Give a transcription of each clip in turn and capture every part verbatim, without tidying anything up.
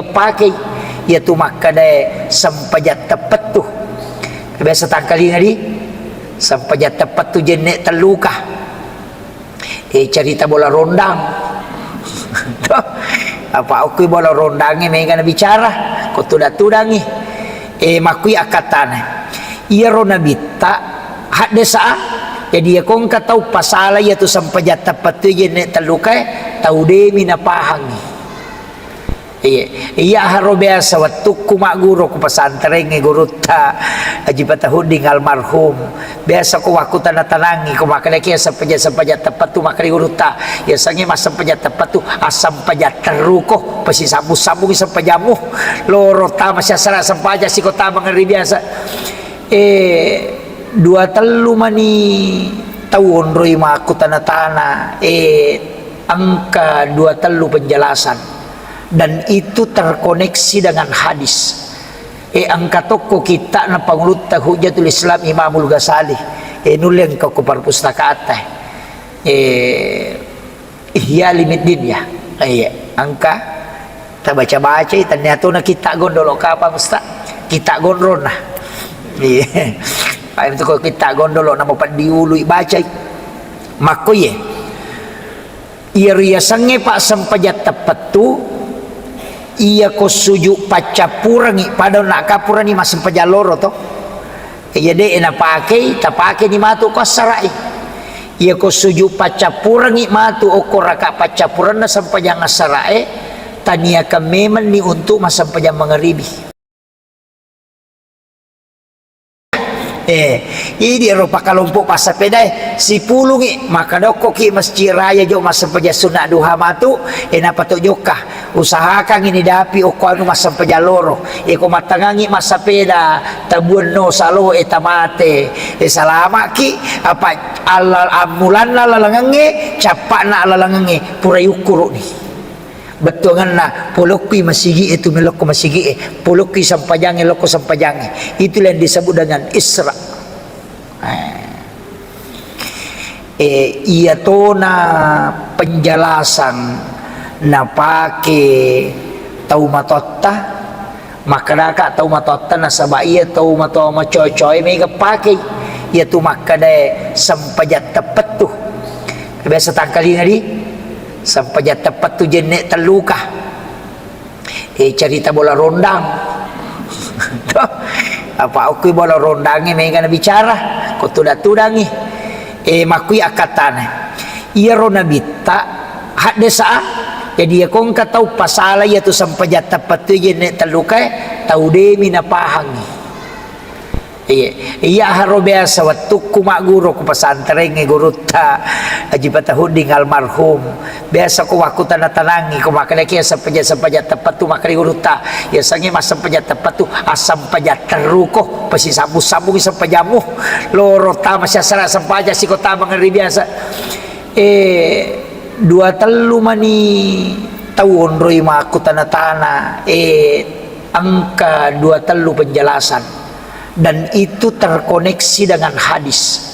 Pakei, iyatu makkedae sempajang teppettu. Biasa tangkalinga di, sempajang teppettu jenne telluka. Eh, cerita bola rondang. Toh, apa okui bola rondangnge mega nabicara, ko tudang-tudangi. Eh, makkui akkattana. Iyaro nabitta haddesa, jadi iyako engka tau pasala iyatu sempajang teppettu jenne tellukae, tau demi napahangi. Iya, iya haro biasa wettukku magguru ku pesantrengnge gurutta Haji Fatahuddin almarhum. Biasa ko wakkutana-tanangi ko makkedaki sempajang-sempajang teppettu makkeda gurutta. Yasengnge massempajang teppettu, assempajang terruko, pasi sambung-sambungi sempajammu. Loro tama siassara sempajang siko tama ngeri biasa. Eh, dua tellu mani tau onroi makkutana-tana, eh, engka dua tellu penjelasan. Dan itu terkoneksi dengan hadis. Eh, engka tokko kitta'na pangulutta Hujjatul Islam Imamul Ghazali. Eh, nulle engka ko perpustakatta. Eh, Ihya Ulumuddin ya. Iya, engka tabaca-bacai, tennia tona kitta gondolo kapang, Ustaz? Kitta gondronna. Iya. Paling tu ko kitta gondolo nama peddi ului bacai. Makko iye. Iya riasengnge, Pak, sempajang teppettu, iya ko suju paccappurengi, pada nakkappurani massempajang loro to. Iya de' napakei, tapakeni matu ko assara'i. Iya ko suju paccappurengi matu okko raka paccappurenna sempajang assara'e, taniakan memenni untuk massempajang mangaribi. Eh, idi ero pakalompo passapedae, sipulungi, maka dokkoki masjid raya jo massempajang sunna duha matu, eh, napato jokka. Usahakangngi nidapi okko anu massempajang loro. Eko mattangangngi massapeda, tabuanno salo e tamate. E salama'ki, apa alla-, ammulanna lalangengnge, cappa'na lalangengnge, pura yukkuru'ni. Bettuanganna, polokkui masigi e tu melokko masigi e, polokkui sempajangnge lokko sempajangnge. Itulah yang disebut dengan Isra. Eh, iyatona penjelasan napake tau matoatta, makkedaka tau matoatta nasaba iya tau matoa macoa-coa mega pakei. Iyatu makkedae sempajang teppettu. Biasa tangkalinga di, sempajang teppettu jenne telluka. Eh, cerita bola rondang. Toh, apa okui bola rondangnge mega nabicara, ko tudang-tudangi. Eh, makkui akkattana. Iyaro nabitta haddesa, jadi iyako engka tau pasala iyatu sempajang teppettu jenne tellukae, tau demi napahangi. Iya, iya haro biasa wettukku magguru ku pesantrengnge gurutta Haji Fatahuddin almarhum. Biasa ko wakkutana-tanangi ko makkedaki sempajang-sempajang teppettu makkeda gurutta. Yasengnge massempajang teppettu, assempajang terruko, pasi sambung-sambungi sempajammu. Loro tama siassara sempajang siko tama ngeri biasa. Eh, dua tellu mani tau onroi makkutana-tana, eh, engka dua tellu penjelasan. Dan itu terkoneksi dengan hadis.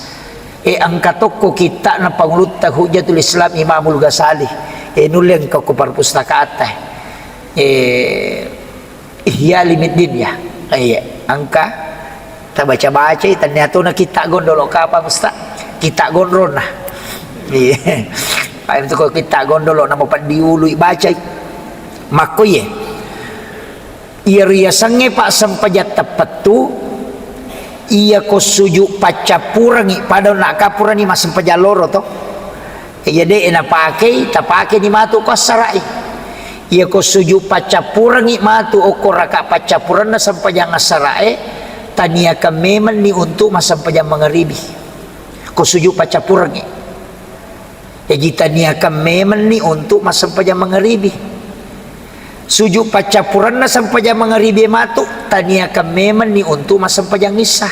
Eh, engka tokko kitta'na pangulutta Hujjatul Islam Imamul Ghazali. Eh, nulle engka ko perpustakatta. Eh, Ihya Ulumuddin ya. Iya, engka tabaca-bacai, tennia tona kitta gondolo kapang, Ustaz? Kitta gondronna. Iya. Paling tu ko kitta gondolo nama peddi ului bacai. Makko iye. Iya riasengnge, Pak, sempajang teppettu, iya ko suju paccappurengi, pada nakkappurani massempajang loro to. Iya de' napakei, tapakeni matu ko assara'i. Iya ko suju paccappurengi matu okko raka paccappurenna sempajang assara'e, taniakan memenni untuk massempajang mangaribi. Ko suju paccappurengi. Jaji taniakan memenni untuk massempajang mangaribi. Suju paccappurenna sempajang mangaribi matu, taniakan memenni untuk massempajang issa.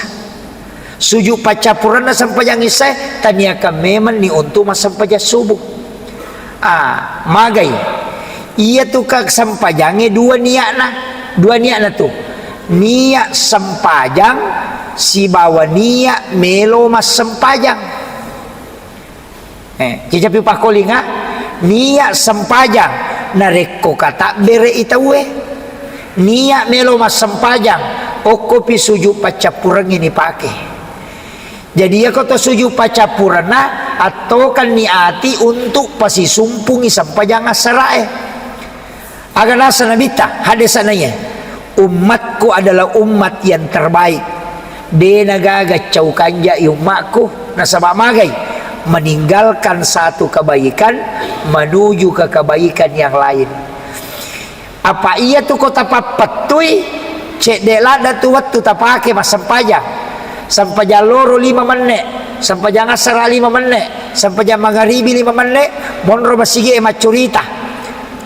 Suju paccappurenna sempajang issae, taniakan memenni untuk massempajang subuh. Ah, magai. Iyatu ka sempajangnge dua niatna. Dua niatna tu. Niat sempajang sibawa niat melo massempajang. Eh, cicapi pakkolinga, niat sempajang narekko katabbere'i tauwe. Nia' melo massempajang, okkopi sujud paccappurengnge nipake. Jadi, iyako to sujud paccappurenna, attokanni ati untuk pasisumpungi sempajang assara'e. Aga nasa Nabitta, hadis naiya, "Ummatku adalah umat yang terbaik. De' nagaga cau kanjai ummakku, nasaba' magai? Meninggalkan satu kebaikan menuju ke kebaikan yang lain." Apa iyatu ko tapappettui, cedde' ladda tu wettu tapake massempajang. Sempajang loro lima menne', sempajang assara' lima menne', sempajang mangaribi lima menne', monro masigi'e maccurita.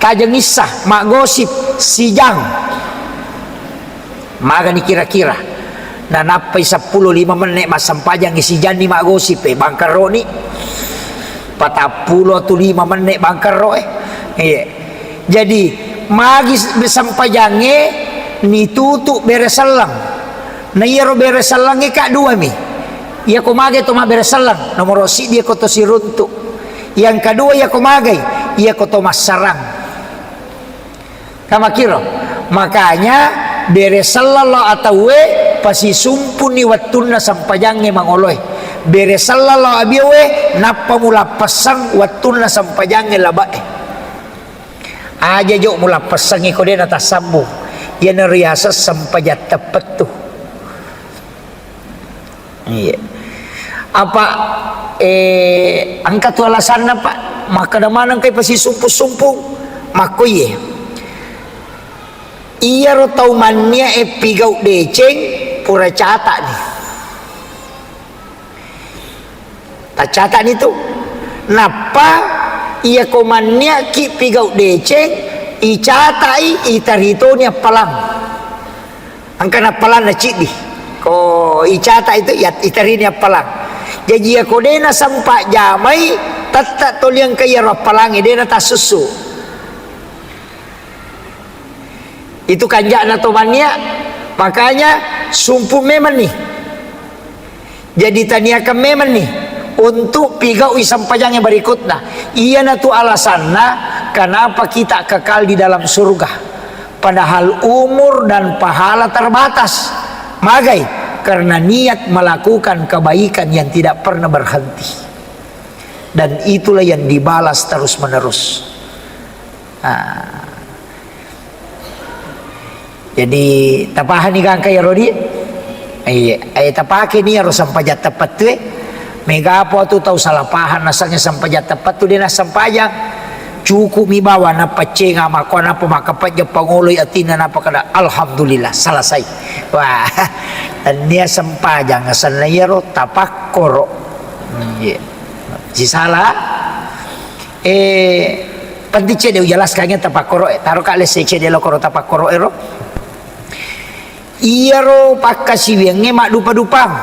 Tajeng issa, maggosip, sijang. Magani kira-kira. Nanappai seppulo lima menne' massempajangngi sijanni maggosip, eh, bangkeroni. Patappulo tu lima menne' bangkero, eh. Iya. Jadi, magi s-, sempajangnge nitutu' bere selleng. Na iyaro bere sellengnge ka' duami. Iyako mage to mabbere selleng, nomoro siddi iyako to siruntu'. Yang kedua iyako magai, iyako to massarang. Kamakiro. Makanya, bere selleng lao ataue pasisumpunni wettunna sempajangnge mangoloe. Bere selleng lao abioe, nappa mulappessang wettunna sempajangnge labe'e. Aja jo mulappessangngi ko de' natassambung. Iyana riaseng sempajang teppettu. Iya. Apa, eh, engka tu alasanna, Pak? Makkeda maneng kai pasisumpung-sumpung. Makko iye. Iyaro tau mannia'e pigau' deceng, pura cata'ni. Taccata'ni tu. Nappa, iyako mannia'ki pigau' deceng, icata'i, itaritoni appalang. Engka nappalanna ciddi. Ko icata' itu, ya, itarini appalang. Jaji, iyako de' nasempa jamai, tette' toli engka iyaro appalangnge, de' natassussu. Itu kanja'na to mannia', makanya sumpung memanni. Jadi, taniakan memanni untuk pigau'i sempajangnge berikutna. Iyanatu alasanna kenapa kita kekal di dalam surga. Padahal umur dan pahala terbatas. Magai? Karena niat melakukan kebaikan yang tidak pernah berhenti. Dan itulah yang dibalas terus-menerus. Nah. Jadi, tapahani gangka iyaro di? Iya, eh, tapakeni iyaro sempajang teppettu, eh. Mega apa tu tau salah paham, nasengnge sempajang teppettu, de' nassempajang. Cukup mi bawa napaccenga, makko nappa makkapajja pangoloi atinna, nappa kada, "Alhamdulillah, selesai." Wah, tennia sempajang, asenna iyaro tapakkoro. Hmm, iya. Sisala, eh, penting cedde' ujelaskangnge tapakkoro, eh. Taro ka' lesse cedde' lo koro tapakkoro ero. Iyaro pakkasiwiangnge maddupa-dupang.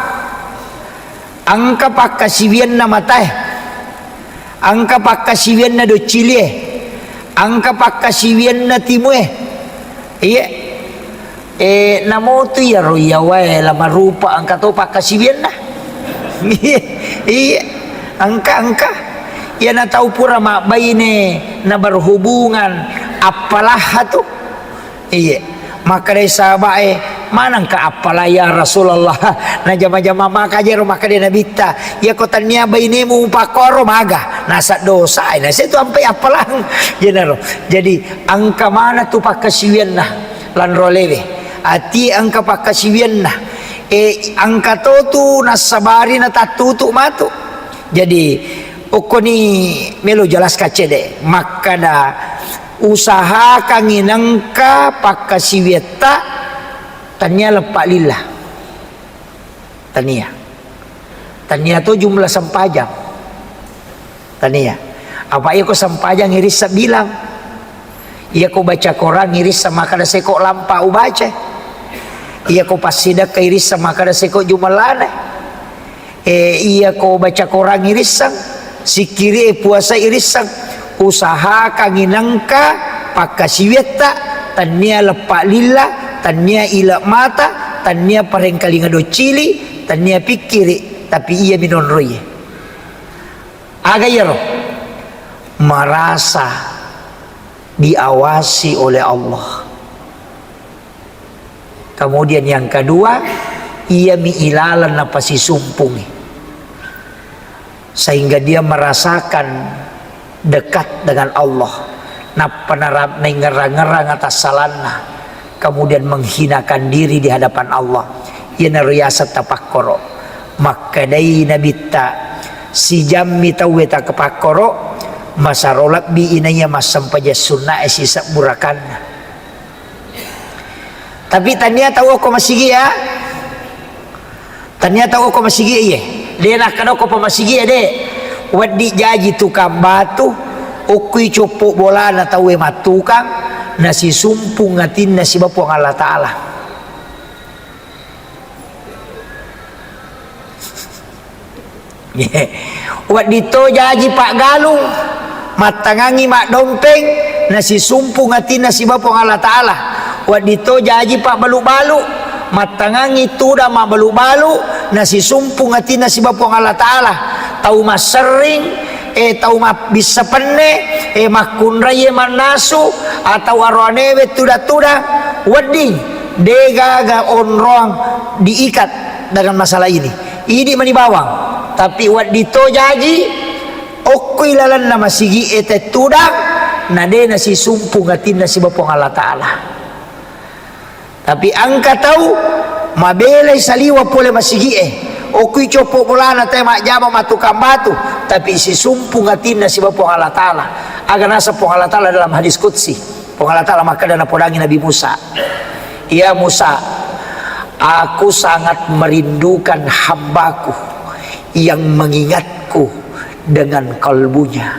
Engka pakkasiwianna matae, engka pakkasiwianna doccilie, engka pakkasiwianna timue. Iye. Eh, namotu iyaro iyawae la marupa engka to pakkasiwianna. Iye, iye. Engka, engka. Iyana tau pura mabbaine na berhubungan, appalaha tu. Iye. Makkedai sahaba'e, "Manengka appala, ya Rasulullah?" Najama-jama maka jero makkeda Nabitta, "Iyako tennia bainemu mupakkoro maga, nasa dosa, eh, nasa itu ampai appalang." Jenaro. Jadi, engka mana tu pakkasiwianna lanro alewe. Ati engka pakkasiwianna. Eh, engka to tu nassabari natattutu matu. Jadi, okkoni melo jelaskan cedde'. Makkeda, usahakangngi nengka pakkasiwiatta, tania leppa lillah. Tania. Tania to jumlah sempajang. Tania. Apa iyako sempajang irisseng bilang. Iyako baca Quran irisseng makkeda seko lampa ubaca. Iyako passidekka irisseng makkeda seko jumellana. Eh, iyako baca Quran irisseng, sikkiri e puasa irisseng, usahakangngi nengka pakkasiwiatta, tania leppa lillah, tania ile mata, tania parengkalinga doccili, tania pikkiri, tapi iya minonroiye. Aga iyaro? Merasa diawasi oleh Allah. Kemudian yang kedua, iyami ilaleng napasisumpungi. Sehingga dia merasakan dekat dengan Allah. Nappa nara-, naingngerang-ngerang atassalanna. Kemudian menghinakan diri di hadapan Allah. Iyanaro yaseng tapakkoro. Makkedai Nabitta, sijammi tauwe takepakkoro, masaro lebbi inaiya massempajang sunnae sisebbu rakanna. Tapi tania tau okko masigi ya. Tania tau okko masigi iye. De nakkeda okko pa masigi ya, de. Weddi jaji tukang batu, okkui coppo bolana tauwe mattukang, nasisumpung atinna siba Puang Allah Ta'ala. Wedding to jaji paggalung, mattangangi maddompeng, nasisumpung atinna siba Puang Allah Ta'ala. Wedding to jaji pabbalu-balu, mattangangi tudang mabbalu-balu, nasisumpung atinna siba Puang Allah Ta'ala. Tau masserring, eh, tau mabbissa penne, eh, makkunrai, eh, mannasu, atau aroanewe tudang-tudang, wedding, degaga onroang diikat dengan masalah ini. Idi mani bawang, tapi wedding to jaji, okkoi lalenna masigi e tettudang, na de nasisumpung atinna siba Puang Allah Ta'ala. Tapi engka tau mabelai saliwa pole masigi e, okkoi coppo bolana te majjama mattukang batu, tapi sisumpung atinna siba Puang Allah Ta'ala. Aga naseng Puang Allah Ta'ala dalam hadis qudsi. Puang Allah Ta'ala makkeda napodangi Nabi Musa, "Ya Musa, aku sangat merindukan hambaku yang mengingatku dengan kalbunya."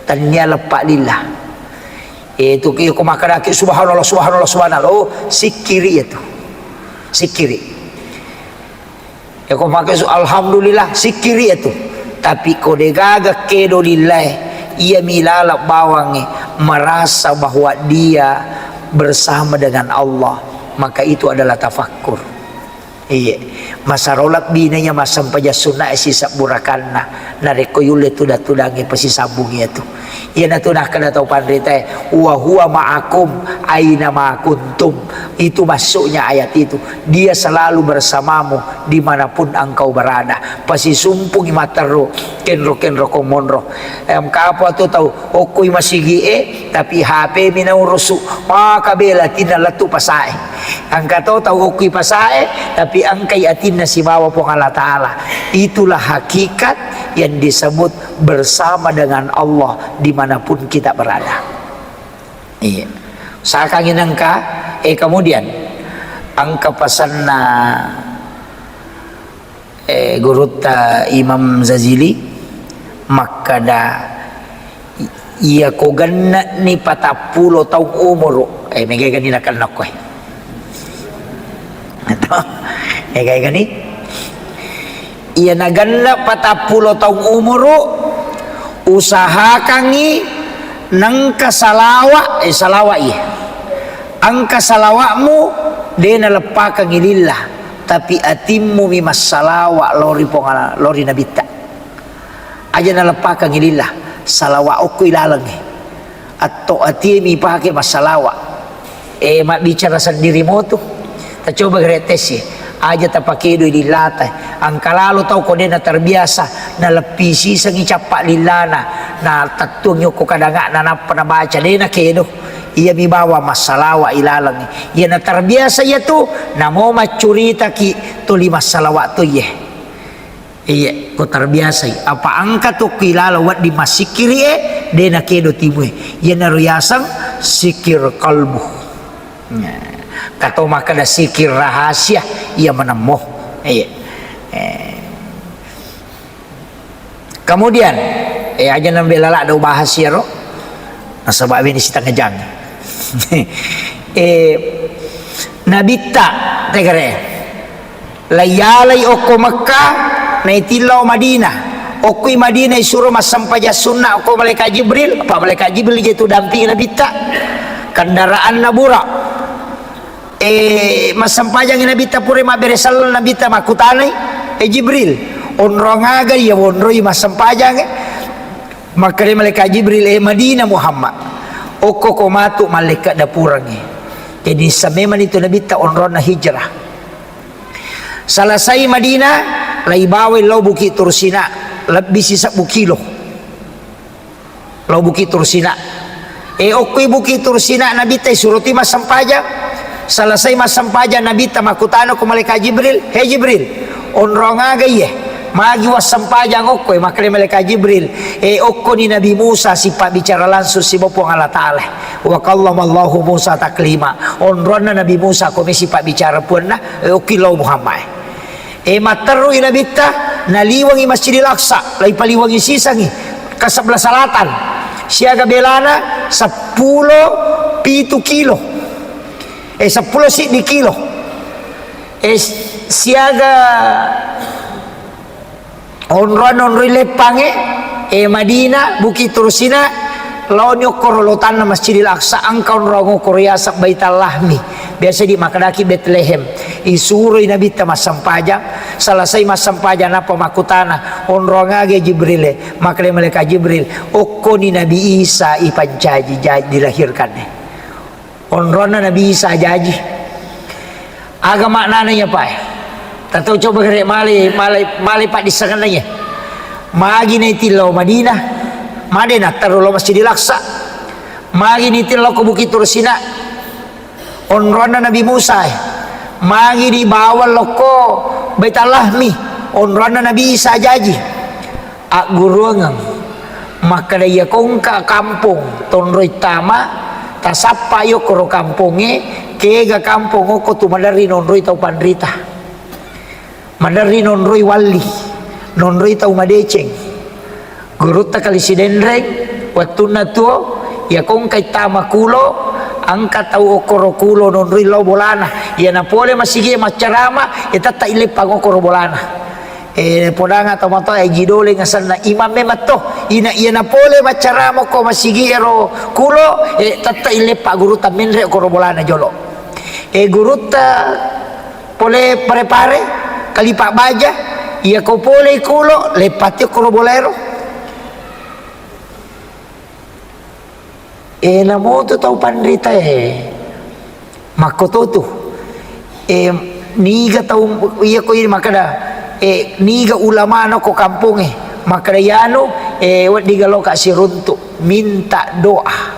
Tania leppa lillah. Itu ki ko makkedaki, "Subhanallah, subhanallah, subhanallah." Oh, sikkiri itu. Sikkiri. Ya, ko pakai su-, alhamdulillah, sikkiri itu. Tapi ko degaga kedo lillahi, iya milala bawangi merasa bahwa dia bersama dengan Allah, maka itu adalah tafakkur. Iya. Masaro lebbi naiya massempajang sunna e sisebbu rakanna. Narekko yulle tudang-tudangi pasisambung iya tu. Iyanatu nakkeda tau panritae, "Wa huwa ma'akum aina ma kuntum." Itu maksudnya ayat itu. Dia selalu bersamamu dimanapun engkau berada. Pasisumpungi matteru kenro-kenro ko monro. Em, kapo tu tau okkoi masigi e, tapi H P mi naurusu. Maka bela tinna lettu pasae. Engka to tau okkoi pasae, tapi engkai atinna sibawa Puang Allah Ta'ala. Itulah hakikat yang disebut bersama dengan Allah dimanapun kita berada. Iya. Usahakan engka, eh, kemudian engka pasanna, eh, gurutta Imam Zazili makkada, iya ko genne'ni patappulo taung umuru, eh, megaigani nakenna koe. Atau, megaigani? Iya nagenna patappulo taung umuru, usahakangngi nengka salawa, eh, salawa iya. Engka salawa'mu de naleppakengngi lillah, tapi atimmu mi massalawa lao ri Puang Allah, lao ri Nabitta. Aja naleppakengngi lillah, salawa okko ilalengnge. Atto atie mi pake massalawa. Eh, mabbicara sendiri motu. Tacoba gere tes e. Aja tapakedoi lillata. Engka lalo tau ko de naterbiasa, naleppi sisengngi cappa lillana, natettuangngi okko kadangana, nappa nabaca, de nakedo. Iya mi bawa massalawa ilalengnge. Iya naterbiasa iya tu, namo maccuritaki tuli massalawa to iye. Iya, ko terbiasai. Apa engka tu ki lalo wedding massikkiri e, de nakedo timue. Iyanaro yaseng sikir kalbu. Nah, kato makkeda sikir rahasia, iya menemmo. Iya. Eh. Kemudian, eh, aja nambela ladde ubahas iyaro. Nasaba bini sitengah jang. Eh, Nabitta tegere. Laiyalai okko Mekkah, naitillau Madinah. Okkoi Madinah isuro massempajang sunna okko malaikat Jibril, apa malaikat Jibril je tu dampingi Nabitta. Kendaraanna Buraq. Eh, massempajangi Nabitta pura mabbere selleng Nabitta makkutanai, eh, Jibril, onrong aga iya wonroi massempajang, eh? Makkeda malaikat Jibril, eh, Madinah Muhammad. Okko ko matu malaikat dapurengnge. Jadi, samemani tu Nabitta onronna hijrah. Selesai Madinah, laibawai lao Bukit Tursina, lebbi sisebbu kilo. Lao Bukit Tursina. E, okkoi Bukit Tursina, Nabitta isuroti massempajang. Selesai massempajang, Nabitta makkutana ko Malaikat Jibril, "He Jibril, onrong aga iye? Magi wassempajang okko e?" Makkeda Malaikat Jibril, "E, okkoni Nabi Musa sipabbicara langsung siba Puang Allah Ta'ala. Wa kallamallahu Musa taklima." Onronna Nabi Musa ko mesi pabbicara Puanna, e, okki lao Muhammad. E, matterui Nabitta, naliwangi Masjidil Aqsa, laipaliwangi sisangi ke sebelah selatan. Siaga belana seppulo pitu kilo. E, seppulo siddi kilo. E, siaga onroan onroi leppangnge, e, Madinah, Bukit Tursina, laoni okkoro lotanna Masjidil Aqsa, engka onroang okkoro yaseng Baital Lahmi. Biasa di makkedaki Betlehem. Isuroi Nabitta massempajang, selesai massempajang nappa makkutana, "Onroang aga Jibril e?" Makkeda malaikat Jibril, "Okkoni Nabi Isa ipancaji, ja-, dilahirkan e." Onronna Nabi Isa jaji. Aga maknana iya, Pak? Tatau coba gere male, male, male paddissengenna iya. Magi naitillau Madinah, made natteru lao Masjidil Aqsa. Magi nitillau ko Bukit Tursina. Onronna Nabi Musa e. Magi dibawa lokko Baitul Lahmi. Onronna Nabi Isa jaji. Agguruangeng. Makkeda, iya kongka kampong tonroi tama, tasappa yokkoro kampongnge, kega kampong okko tu maderri nonroi tau panrita. Maderri nonroi walli, nonroi tau madeceng. Gurutta Kali Sidenreng, wettunna tuo, iya kongka ittama kulo, engka tau okkoro kulo nonroi lao bolana. Iya napole masigi maccarama, e tetta ileppang okkoro bolana. E, podanga tomatoa Aji Doleng asenna, imam memang to. Ina iya napole maccarama ko masigi ero kulo, e, tetta ileppa gurutta menre okkoro bolana jolo. E, gurutta pole Pare-Pare, Kalipa Baja, iya ko pole kulo, leppati okkoro bola ero. E, namotu tau panrita e, makkototu. E, niga tau, iya ko ini makkeda, e, niga ulama no ko kampongnge, makkeda yanu, e, weddiga loka siruntu, minta doa.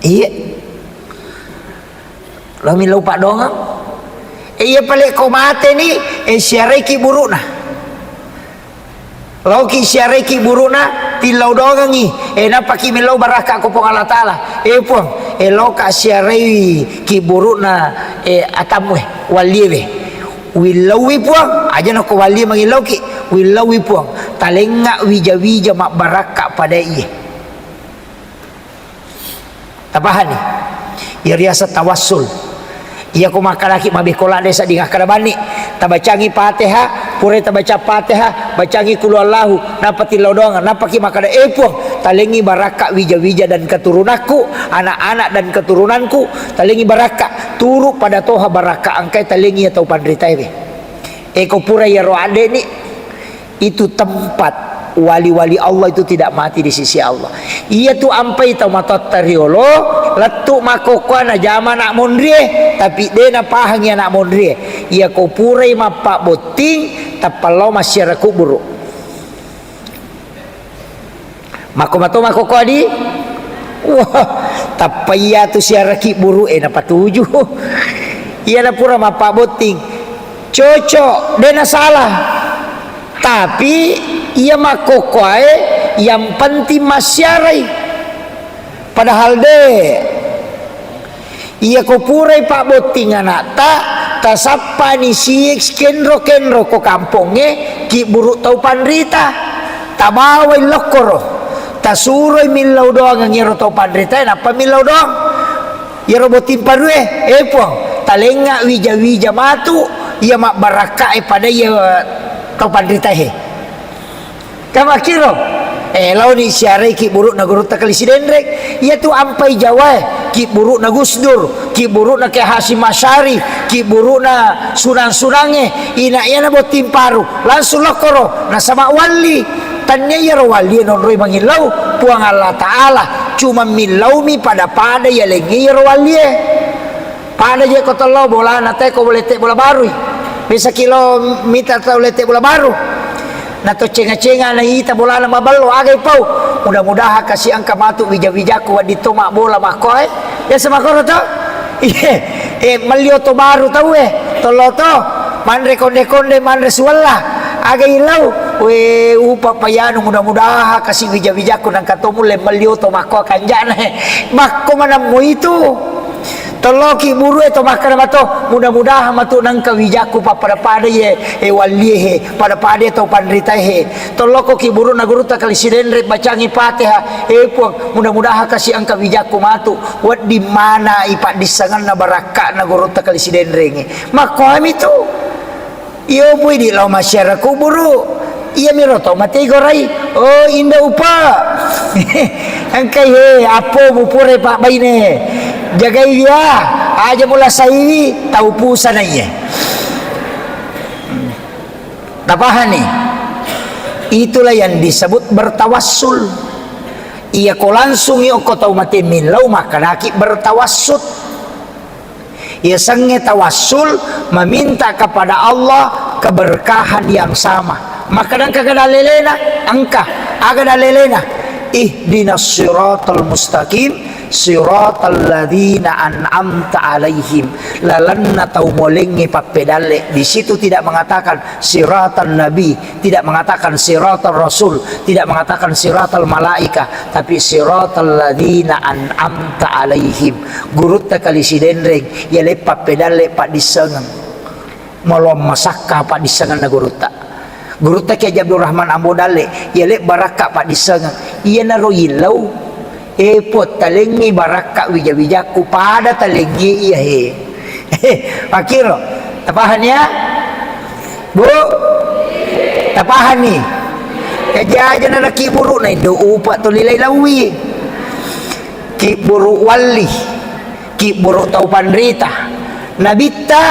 Iya. Lao millau paddoangeng. E, iya pale ko mateni, e, siaraiki burukna. Laoki siaraiki burukna, tillau doangengi. E, nappaki millau barakka ko Puang Allah Ta'ala. E, Puang, e, laoka siaraiki burukna, e, atammu e, wallie we. Willaui Puang, aja nako wallie mangillauki. Willaui Puang, talengnga wija-wija mabbarakka pada iye. Tapahani? Iya riaseng tawassul. Iya ko makkalaki mabekko ladde sedding akkada banni. Tabacangi Fatihah, purai tabaca Fatihah, bacangi Qul Huwallahu, nappa tillau doang, nappaki makkada, "E Puang, talengngi barakka wija-wija dan keturunakku, anak-anak dan keturunanku, talengngi barakka, turu pada toha barakka engkai talengngi iya tau panritaewe." E ko pura iyaro addeni, itu tempat wali-wali Allah itu tidak mati di sisi Allah. Iya tu ampai tau matoatta riolo, lettu makkokkoe najama anak monrie, tapi de napahangi anak monrie. Iya ko purai mappabbotting, tappa lao massiara kuburu. Makko mato makkokkoe di? Wah, tappa iya tu siara kiburu e napatuju. Iya na pura mappabbotting. Cocok, de nasalah. Tapi iya makkokkoe yang penting massiarai. Padahal de. Iya ko purai pabbotting anakta, tasappani siek kenro-kenro ko kampongnge, kiburu tau panrita. Tabawai lokkoro. Tasuroi millau doangeng iyaro tau panritae, nappa millau doang. Iyaro botting parue, "E Puang, talengnga wija-wija matu, iya mabbarakkae pada iya tau panritae." Kamakkiro, eh, laoni siarai kibburu'na gurutta Kali Sidenreng, iyatu ampai Jawae, kibburu'na Gus Dur, kibburu'na Kiai Hasyim Asy'ari, kibburu'na sunang-sunangnge, ina iyana botting paru, langsung lokkoro, nasaba walli, tannia iyaro wallie nonroi mangillau, Puang Allah Ta'ala, Cuma millaumi pada-pada yalengngi iyaro wallie. Pada je ko tello bolana te ko lette bola barui. Bisa kilo mita tau lette bola baru. Na to cenga-cenga na ita bolana maballo agai pau. Mudah-mudahan kasi engka matu wija-wijaku wedding to mabbola makkoe. Biasa makkoro to? Iye, eh, melli oto baru tau, eh. Tollo to, manre konde-konde, manre suwella. Aga ilau? We, upa payanu, mudah-mudahan kasi wija-wijaku nangka to mulle melli oto makko kanjana, eh. Makko manammo itu. Tolloki buru e to makkada mato, mudah-mudahan matu nangka wijaku pappada-pada ye, eh, wallie he, pada-pada to panrita he. Tollokoki buruna gurutta kali sidenre bacangi Fatihah. Eh, Puang, mudah-mudahan kasi engka wijakku matu. Wedding mana ipaddissengenna barakka'na gurutta kali sidenrengnge. Makkoami tu. Iyo pui di lao masyarakat kuburu. Iya miro to mate gorai. Oh, inda upa. Engkai he, appo mupure pak baine. Jagai dia. Aja mula saiwi, tau pusana iye. Tapahani? Itulah yang disebut bertawassul. Iya ko langsungi okko tau mate millau makkedaki bertawassut. Iya sengnge tawassul meminta kepada Allah keberkahan yang sama. Maka engka dalelena, engka aga dalelena? Ihdinas siratal mustaqim, siratal ladzina an'amta alaihim. Lalenna tau molengnge pappedalle. Di situ tidak mengatakan siratan nabi, tidak mengatakan siratal rasul, tidak mengatakan siratal malaika, tapi siratal ladzina an'amta alaihim. Gurutta kali sidenreng, iya leppa pedalle paddissengeng. Maloang masakka paddissengenna gurutta. Gurutta Kiai Haji Abdul Rahman Ambo Dalle, iya le barakka paddissengeng. Iyanaro illau. Eh, Puang, talengngi barakka wija-wijakku, pada talengngi iya, he. Makkiro, tapahani ya? Bu? Tapahani? Kajaja na nakiburu na indo upa tuli lai lawi. Kiburu walli. Kibburu tau panrita. Nabitta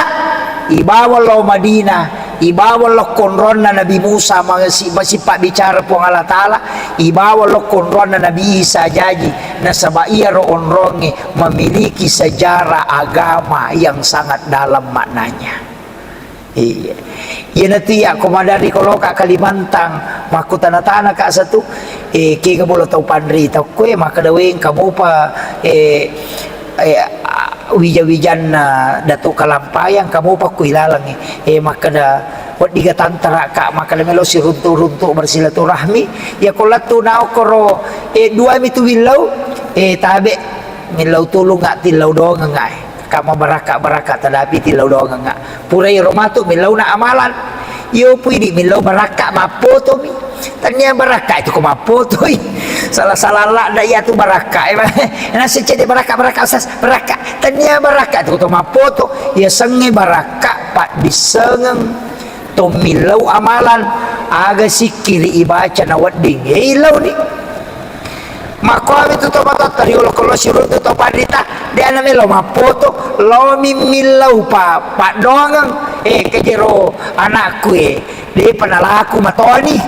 ibawa lao Madinah, ibawa lao konronna Nabi Musa masi-, masipabbicara Puang Allah Ta'ala, ibawa lao konronna Nabi Isa jaji, nasaba iyaro onrongnge memiliki sejarah agama yang sangat dalam maknanya. Iya. Iyanatu iya ko madari ko loka Kalimantan, makkutana-tana ka satu, eh, kega bolo tau panrita, kue makkeda wengka mopa, eh, eh, a-, wija-wijanna Datuk Kalampayang, kamopa ku ilalang, eh, makkeda weddiga tantara ka, makkeda melo siruntu-runtu bersilaturahmi, ya ko lettu na okkoro, eh, dua mitu willau, eh, tabe millau tulung nga tillau dongeng nga, eh. Ka mabarakka-barakka tadapi tillau doangengnga. Pura iyaro matu millauna amalan. Iyo pui di millau barakka mappotomi. Tania barakka itu ko mappotoi. Salah-salah ladda iyatu barakka. Eh, nasi cedde barakka, barakka, Ustaz, barakka. Tania barakka itu ko mappoto. Iya sengnge barakka paddissengeng. To millau amalan, aga sikkiri ibaca na wedding, eh, illauni. Makkuami tu to matoatta riolo ko lo siruntu to panrita, de ana melo mappoto, lo mimmillau pa, paddoangeng, eh, kejero anakku, eh, de panalaku matoni.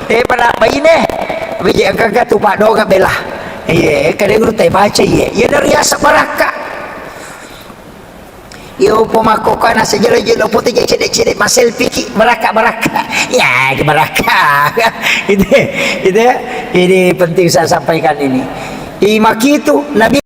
De pana baine, biji engka tu paddoangeng bela. Iya, kade guru tai baca, iya. Iya dari asa barakka. Iyo, pomakko kana sejelo-jelo pute je cedek-cedek maselfie ki, barakka, barakka. Ya, barakka. Itu, itu, ini penting saya sampaikan ini. Imakitu, Nabi